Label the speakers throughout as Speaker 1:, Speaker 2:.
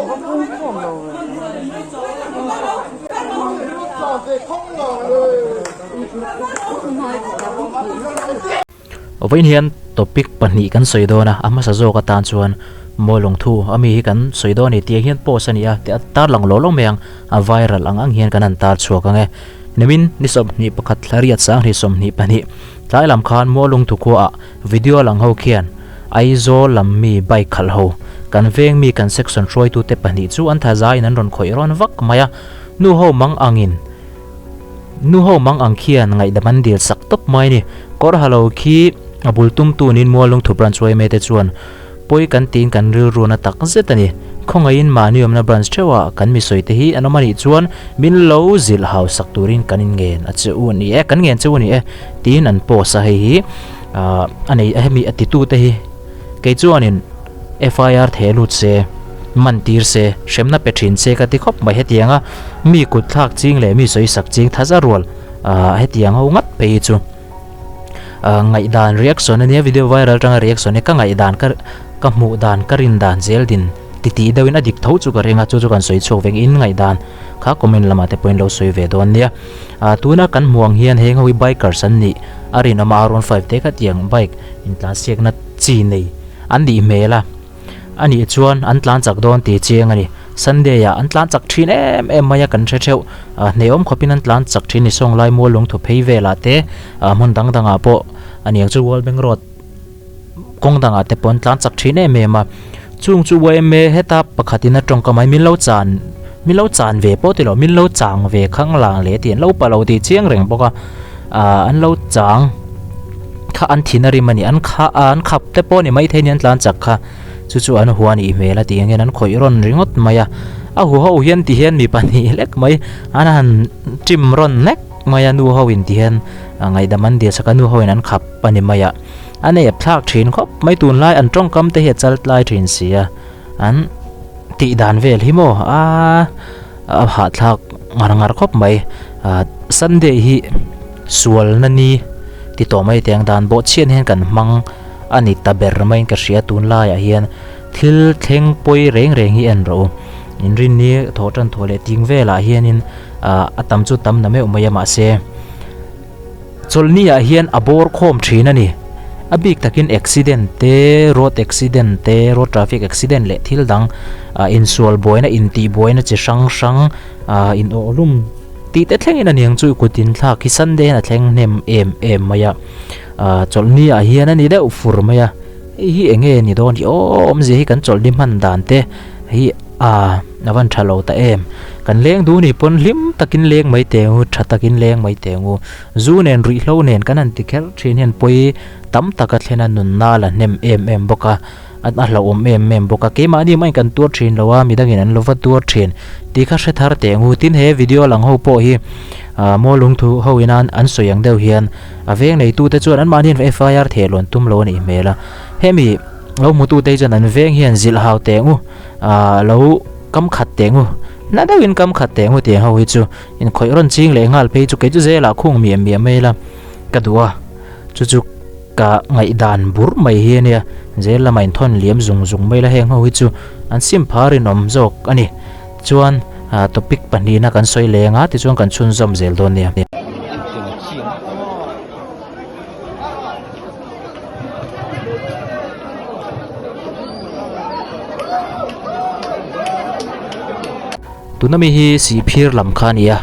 Speaker 1: Vawiin hian topic pahnih kan sawi dawn a, a hmasa zawk atan chuan maw lungthu a mi hi kan sawi dawn a ni tih ang hian post a ni a, tih a tarlang lawh lawk mai ang, a viral ang ang hian kan han tar chhuak ang e. Nimin ni 21 thla riat 2022 tlai lam khan maw lungthu khuaah video lang ho khian Aizawl lam mi bike khalh ho kan veng mi kan section hruaitute pahnih chu an tha zaiin an rawn khawih rawn vak mai a, nu ho mang angin Nu ho mang ang khian ngaihdam an dil sak tawp mai ni. Kawr ha lo khi a bul tum tunin Mualungthu Branch yma te chuan pawi kan tiin kan rilruana tak zet a ni. Khawngaihin mahni awmna branch theuhah kan mi sawi te hi an awm a nih chuan min lo zilh hau sak turin kan inngen a che u a ni e, kan ngen che u a ni e tiin an post a hei hi a nei hemi a titu te hi kei chuanin FIR theh lut se, man tir se, hremna pe thin se ka ti khawp mai hetianga mi kut thlak ching leh mi sawi sak ching tha za rual hetiang ho ngat phei hi chu ngaihdan reaction ania video viral atanga reaction hi ka ngaihdan ka ka hmuh dan ka rin dan zel din ti tih deuhin a dik tho chu ka ring a chu chu kan sawi chhuak veng in ngaihdan kha comment lamah te pawhin lo sawi ve dawn nia tuna kan hmuh ang hian heng ho hi bikers an nih a rinawm a R15 te khatiang bike intlansiakna chi nei An nih hmel a, a nih chuan an tlan chak dawn tih chiang a ni. Sunday ah an tlan chak thin em em mai a kan hre theuh. Hneawm khawpin an tlan chak thin ni sawng lai mual lungthu phei velah te hmun dang dangah pawh a niang chu World Bank Road kawng dangah te pawh an tlan chak thin em em a. Chung chu yma heta pakhatin a tawngka mai min lo chan min lo chan ve pawh tilo min lo chang ve khang lang leh tih an lo pa lo tih chiang reng bawk a an lo chang. Kha an thin a rim a ni, an kha an khap te pawh a ni maithei ni an tlan chak kha, chu chu an hua a nih hmel a tih ang hian an khawih rawn ringawt mai a, a hu ho hian ti hian mi pahnih hlek mai an han ṭim rawn hlek mai a nu ho in ti hian ngaihdam an dil sak a nu ho in an khap a ni mai a, an ep thlak ṭhin khawp mai tunlai an ṭawngkam te hi a chal tlai ṭhin si a, an tih dan vel hi maw a a hahthlak ngar ngar khawp mai, Sunday hi. Sualna ni ti tawh mai teh ang dan bawh chhian hian kan hmang a ni ta ber maiin ka hria tunlaiah hian thil thleng pawi reng reng hi en rawh u. Inrinni thawh tan thawh leh ting velah hianin ah a tam chu tam na meuh mai a mahse chawlhni ah hian a bawr khawm thin a ni. A bik takin accident te road accident te road traffic accident leh thil dang ah insual buaina intih buaina chi hrang hrang ah in awhlum Tih te thlengin a niang chu i kut in thlak hi Sunday hian a thleng hnem em em mai a, ah chawlhni ah hian a ni deuh fur mai a, hei hi eng nge ni dawn hi aw awmzia hi kan chawlhni hman dan te hi ah a van tha lo ta em, kan leng duh ni pawn hlim takin leng mai teh ang u, tha takin leng mai teh ang u, zu nen ruihhlo nen kan han ti kher thin hian pawi tam taka thlen a nunna la hnem em em bawk a. A hlauhawm em em bawk a, keimahni mah in kan tuar thin lo a, midangin an lo va tuar thin tih kha hre thar teh ang u. Tin he video lang ho pawh hi maw lungthu ho ina an sawi ang deuh hian a veng neitute chuan anmahni an FIR theh lawn tum lo a nih hmel a. Hemi lo hmutute hi chuan an veng hian zilh hau teh ang u, lo kam khat teh ang u, na deuhin kam khat teh ang u tih ang ho hi chu inkhawih rawn ching leh nghal phei chu kei chu zelah khung miah miah mai ila ka duh a, chu chu. Ka ngaihdan bur mai hi a nia, zel lama inthawn liam zung zung mai la heng ho hi chu an sim phar inawm zawk a ni. Chuan topic pahnihna kan sawi leng a tichuan kan chhunzawm zel dawn nia. Tuna mi hi sihphir lam kha a ni a,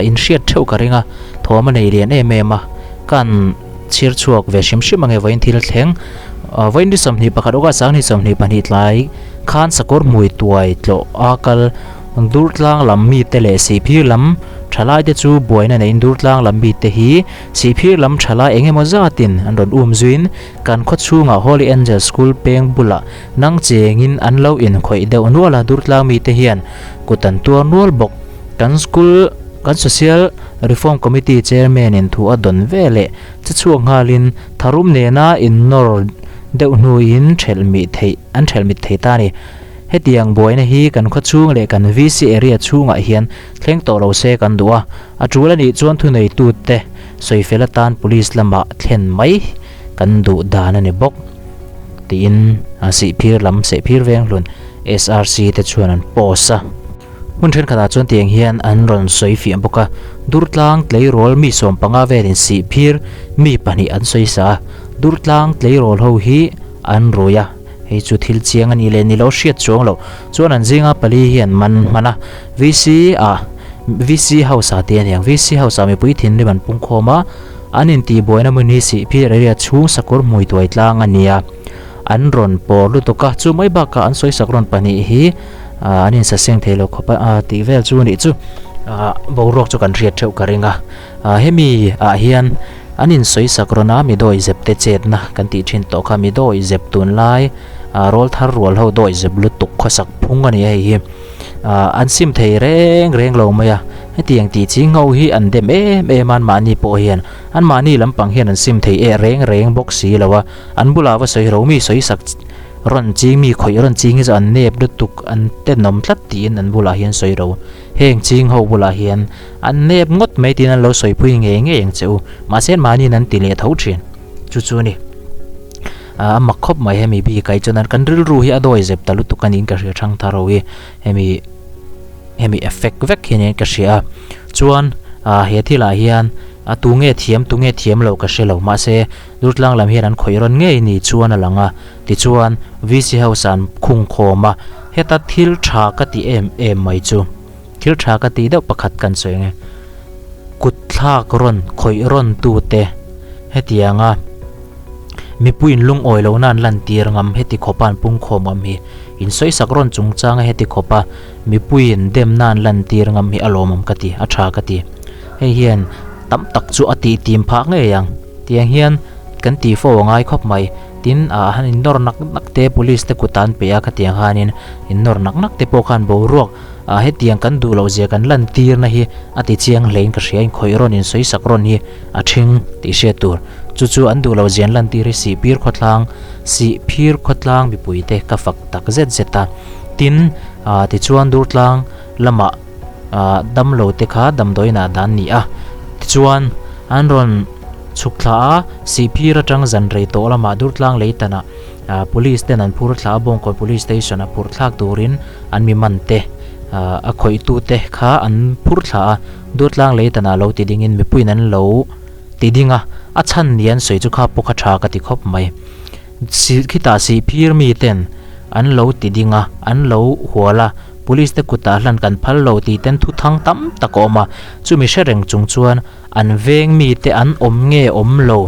Speaker 1: inhriat theuh ka ring a, thawm a nei lian em em a, kan. Chhir chhuak ve hrim hrim ange vawiin thil thleng. Vawiin ni 21 August 2022 tlai khan sakawr hmui tuai tlawh a kal Durtlang lam mite leh Sihphir lam thalai te chu buaina neiin Durtlang lam mite hi Sihphir lam thalai eng emaw zatin an rawn um zuiin kan khaw chhungah Holy Angel School peng bulah nang chengin an lo inkhawih deuh nual a Durtlang mite hian kut an tuar nual bawk. Kan school Kan Social Reform Committee Chairman in thu a dawn ve leh che chhuak nghalin tharum nena innawr deuh hnuin thelh mih theih an thelh mit thei ta a ni. Hetiang buaina hi kan khaw chhung leh kan VC area chhungah hian thleng tawh lo se kan duh a, a tul a nih chuan thuneitute sawifel atan Police lamah thlen mai kan duh dan a ni bawk tiin Sihphir lam Sehphir Venghlun SRC te chuan an post a. Hmun thenkhatah chuan tiang hian an rawn sawi fiah bawk a, Durtlang tleirawl mi 15 velin sihphir mi pahnih an sawi sa a, Durtlang tleirawl ho hi an rui a, hei chu thil chiang a nih leh ni lo hriat chuang loh chuan an zinga pali hi an man hman a, VC ah VC House ah tih a ni ang, VC House ah mipui thinrim an pungkhawm a, an intihbuaina hmun hi sihphir area chhung sakawr hmui tuai tlang a ni a. An rawn pawr lutuk a, chu mai bakah an sawisak rawn pahnih hi an insaseng thei lo khawp a tih vel chu nih chu boruak chu kan hriat theuh ka ring a. Hemi ah hian an insawisak rawn a, mi dawi zep te chetna kan tih thin tawh kha, mi dawi zep tunlai rawl thar rual ho dawi zep lutuk khawsak phung a ni a hei hi. An sim thei reng reng lo mai a, hetiang tih ching ho hi an dem em em a, anmahni pawh hian anmahni lampang hian an sim thei eh reng reng bawk si lo a. An bulah va sawi ro mi sawi sak rawn ching mi khawih rawn ching hi chu an nep lutuk an tenawm tlat tiin an bulah hian sawi ro. Heng ching ho bulah hian an nep ngawt mai tiin an lo sawi phui ngei ngei ang che u. Mahse mahniin an ti leh tho thin. Chu chu a ni. A mak khawp mai hemi bik ah hi chuan kan rilru hi a dawi zep ta lutuk a niin ka hria thang thar ho hi hemi hemi effect vek hi aniin ka hria a. Chuan he thilah hian a tu nge thiam tu nge thiam loh ka hre lo mahse Durtlang lam hian an khawih rawn ngei ni chuan a lang a, tichuan VC House ah an khung khawm a, heta thil tha ka ti em em mai chu, thil tha ka tih deuh pakhat kan sawi ang e, kut thlak rawn khawih rawn tute hetianga mipuiin lungawi lohna an lantir ngam heti khawpa an pung khawm ngam hi, insawisak rawn chungchanga heti khawpa mipuiin demna an lantir ngam hi a lawmawm ka ti, a tha ka ti. Hei hian tam tak chu a tih tim phah ngei ang. Tiang hian kan tih fo a ngai khawp mai. Tin, ah han innawr nak nak te police te kut ah an pe a khatiang khanin innawr nak nak te pawh khan boruak ah hetiang kan duh loh zia kan lan tirna hi a ti chiang hlein ka hria inkhawih rawn insawisak rawn hi a ṭhing tih hriat tur. Chu chu an duh loh zia an lan tir hi Sihphir khawtlang Sihphir khawtlang mipui te ka fak tak zet zet a. Tin, ah tichuan Durtlang lamah ah damlo te kha damdawiin ah dan ni a tichuan an rawn chhuk thla a Sihphir atang zan rei tawh lamah Durtlang lei tanah ah police ten an phur thla a Bawngkawn police station a phur thlak turin an mi man te ah a khawih tu te kha an phur thla a Durtlang lei tanah lo ti dingin mipuiin an lo ti ding a a chhan ni an sawi chu kha pawh kha tha ka ti khawp mai Khitah Sihphir mi ten an lo ti ding a an lo hual a. Police te kutah hlan kan phal lo tih ten thu thang tam tak a awm a, chumi hre reng chung chuan an veng mite an awm nge awm lo,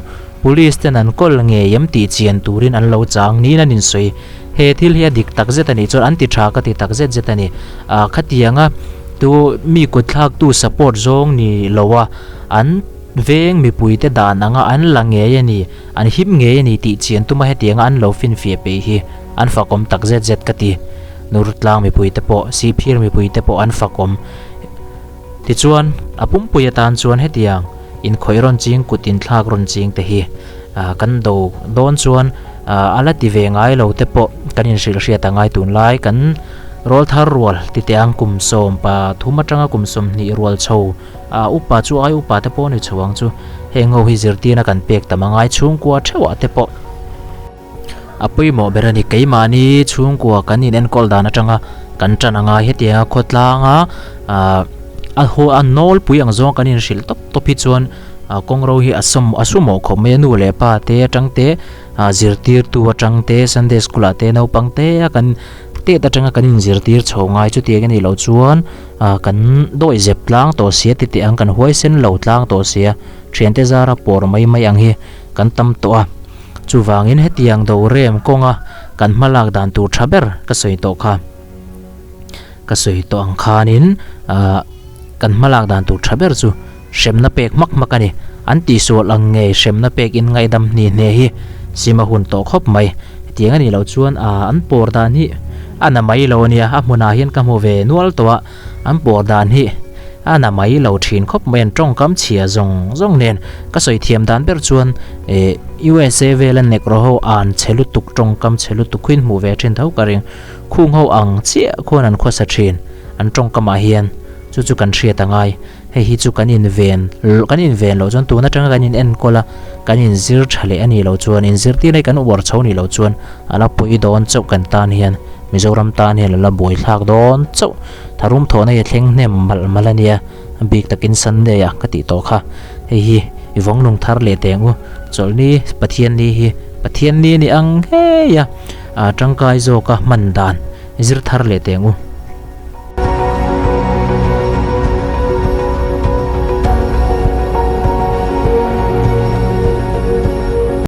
Speaker 1: Police ten an kawl ngei em tih chian turin an lo chang niin an insawi. He thil hi a dik tak zet a nih chuan an ti tha ka ti tak zet zet a ni. Ah khatianga tu mi kut thlaktu support zawng ni lo a, an veng mipuite dan anga an la ngei a ni, an hip ngei a ni tih chian tuma hetianga an lo finfiah peih hi an fakawm tak zet zet ka ti. Nurtlang mipuite pawh, Sihphir mipuite pawh an fakawm. Tichuan, a pumpui atan chuan hetiang inkhawih rawn ching, kut inthlak rawn ching te hi kan do dawn chuan a la ti ve ngai lo te pawh kan inhrilh hriat a ngai tunlai. Kan rawl thar rual ti teh ang kum 13 atanga kum 20 rual chho a upa chu ai upa te pawh a ni chho ang chu. Heng ho hi zirtirna kan pek tam a ngai chhungkua theuhah te pawh. A pawimawh ber a ni. Keimahni chhungkua kan inenkawl dan atanga kan tan a ngai. Hetianga khawtlanga ah a haw a nawlpui ang zawng kan inhrilh tawp tawp hi chuan ah kawngro hi a sawm a sumawh khawp mai a. Nu leh pa te atang te ah zirtirtu atang te Sunday school ah te naupang te a kan tet atanga kan inzirtir chho ngai. Chutiang a nih loh chuan ah kan dawi zep tlang tawh sia titeh ang kan huaisen lo tlang tawh sia thiante zara pawr mai mai ang hi kan tam tawh a. Chuvangin hetiang do rem kawnga kan hmalak dan tur tha ber ka sawi tawh kha. Ka sawi tawh ang khanin ah kan hmalak dan tur tha ber chu hremna pek hmak hmak a ni. An tihsual ang ngei hremna pek in ngaihdam hni hne hi sim a hun tawh khawp mai. Hetiang a nih loh chuan ah an pawr dan hi a na mai lo a nia, a hmunah hian ka hmu ve nual tawh a. An pawh dan hi a na mai lo thin khawp mai, an tawngkam chhia zawng zawng nen ka sawi thiam dan ber chuan eh USA vela Negro ho an chhe lutuk tawngkam chhe lutuk khuin hmuh ve thin tho ka ring, khung ho ang chiah khuan an khawsa thin an tawngkamah hian chu chu kan hriat a ngai. Hei hi chu kan inven kan inven loh chuan tun atanga kan in enkawl a, kan inzir tha leh a nih loh chuan inzirtirna hi kan uar chho nih loh chuan a la pawi dawn chauh kan tan hian Mizoram tan hian a la buai thlak dawn chauh. Tharum thawhna hi a thleng hnem malh malh a nia, a bik takin Sunday ah ka tih tawh kha. Hei hi i vawng lung thar leh teng u, Chawlhni Pathianni hi Pathianni ni ang ngei a, tangkai zawka hman dan zir thar leh teng u.